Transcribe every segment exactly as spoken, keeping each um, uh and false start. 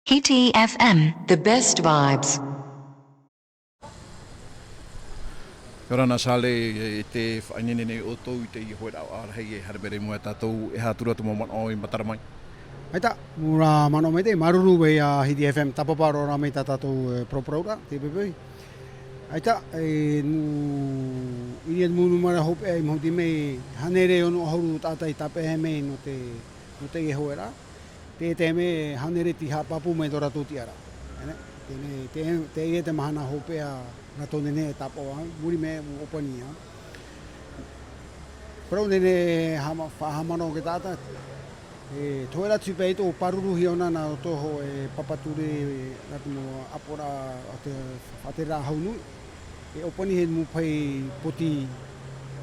Hiti F M, the best vibes. ʻIa ora na Sale, e te faʻaineine nei ʻoutou i teie hōʻē raʻa rahi e haere mai i mua ia tātou, e aha atu ra tō mau manaʻo i matara mai? ʻAita, mau manaʻo maitaʻi, māuruuru mai ia Hiti F M, tāpaʻo roa mai tā tātou, e, parauparau ra, te pepe. ʻAita, e, nū, i reira mau nūmera hopeʻa i mahuti mai, hānere ono ʻahuru taʻata i tāpeʻa mai nō te, nō teie hōʻē ra. Te, te mea hānere tei haʻapāpū mai tō rātou tiʻaraʻa. Ene, teie, te, teie te mahana hopeʻa rātou nehenehe e tāpaʻo ai, muri mai, ʻua ʻōpani ā. Parau nehenehe hama-, faʻahaʻamanaʻo te taʻata, e, te hōʻē ra tupu ʻaita ʻua pāruruhia ʻōna nā roto hōʻē papa ture, nā te mau ʻāpoʻoraʻa o te faʻatereraʻa hau nui. E ʻōpani hia te mau pahi poti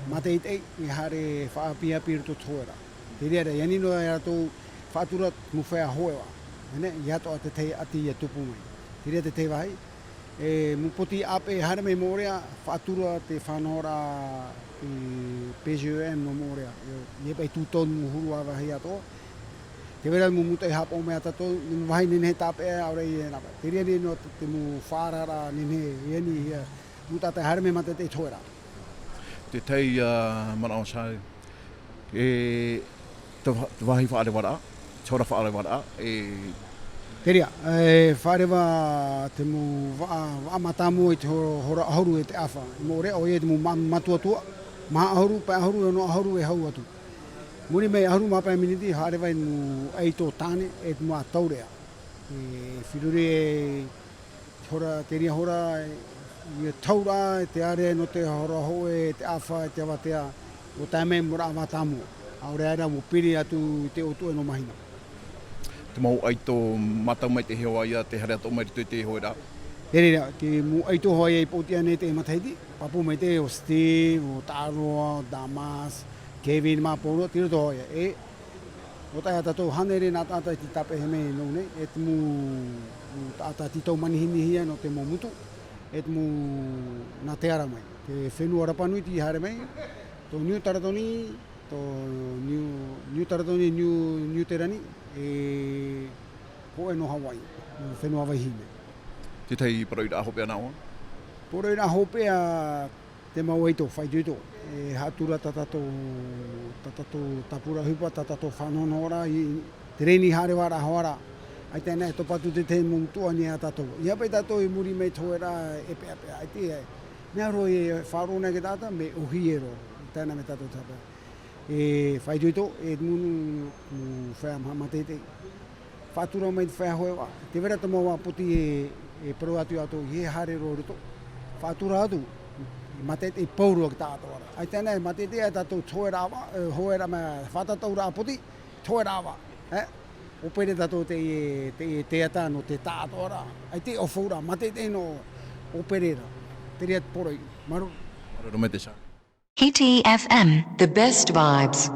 mātaʻitaʻi, e haere faʻaʻāpīʻāpī i roto i te hōʻē ra. Te reira, i ani noa ia rātou faʻatura mau feiā hōʻē ā. Ene, ʻia atoʻa te tahi ʻati ʻia tupu mai. Te reira te tahi vāhi. E, mau poti ʻāpeʻe haere mai Moʻorea, faʻatura te faʻanahoraʻa i P G E M nō Moʻorea. E, i te pae tūtonu mau huru ā vāhi atoʻa. Te reira mau mūtoʻi haʻapaʻo mai ia tātou, mau vāhi nehenehe tāpeʻa, ʻaore ia nā pae. Te reira nei noa te, te mau faʻaararaʻa nehenehe, i ani ia, mau taʻata haere mai mātaʻitaʻi i te hōʻē ra. Te tahi, ā, manaʻo Sale. E, te va-, te vāhi faʻarevaraʻa, te hora faʻarevaraʻa, e. Te reira, e, faʻareva te mau vaʻa, vaʻa mātāmua i te ho-, hora ʻahuru e te ʻāfa. I Moʻorea, ʻoia te mau ma-, mātuatua, maha ʻahuru, pae ʻahuru, e ono ʻahuru e hau atu. Muri mai ʻahuru mā pae miniti, faʻareva i te mau ʻaito tāne, e te mau ʻātaureʻa. E, feruri e, Hora, te reira hora, e, e taura, e te ārea nō te hora hōʻē, e te ʻāfa, e te avatea, ʻua tae mai mau rāʻau mātāmua. ʻAore aʻera ʻua piri atu i te ʻōtuʻa nō mahina. Te mau ʻaito mātau mai te hiʻo ia, tē haere atoʻa mai i roto i te hōʻē ra. Te reira, te mau ʻaito hoʻi ia i pōtiʻa nei te matahiti, pāpū mai te ʻo Steve, ʻo Tāroa, ʻo Damas, Kevin, mā Paulo, te roto hoʻi ia. E, ʻo tae ia tātou hānere nā taʻata i te tāpeʻa mai nō nei, e te mau, mau taʻata tītau manihini ia nō te mau motu, e te mau nā te ara mai. Te fenua Rapa Nui tei haere mai, tō Niu Taratoni, tō Niu, Niu Taratoni, Niu, Niu Terani, e hōʻē nō Hawaii, fenua Vaihī mai. Te tahi parauʻiraʻa hopeʻa nā ʻoe? Parauʻiraʻa hopeʻa, te mau ʻaito, faʻaitoito. E haʻatura tā tātou, tā tātou tāpura ʻohipa, tā tātou faʻanahonahoraʻa, i, i te reni haʻarevaraʻa hoʻi ra. ʻAita anaʻe e topa atu te tahi mau tuʻa nei ia tātou. ʻIa paʻi tātou i muri mai te hōʻē ra e peʻapeʻa. ʻAita e, mea roa e faʻaroʻo nei te taʻata, mea ʻōhie roa. ʻAita anaʻe mai tātou te hapa. E faʻaitoito, e te mau, mau feiā maha mātaʻitaʻi. Faʻatura mai te feiā hōʻē vā. Tē vai ra te mau vā poti e, e parau atu ia tātou, ʻeiaha e haere roa i roto. Faʻatura atu, e mātaʻitaʻi pauroa te taʻatoʻaraʻa. ʻAita anaʻe, e mātaʻitaʻi ia tātou te hōʻē ra vā, e, hōʻē ra mea fātata ra poti, te hōʻē ra vā. E, ʻōpere tātou te, te, te ata nō te taʻatoʻaraʻa. ʻAita e ʻōfauraʻa, mātaʻitaʻi nō ʻōpere ra. Te reira te poroʻi. Māuruuru. Māuruuru maitaʻi Sale. Hiti F M, the best vibes.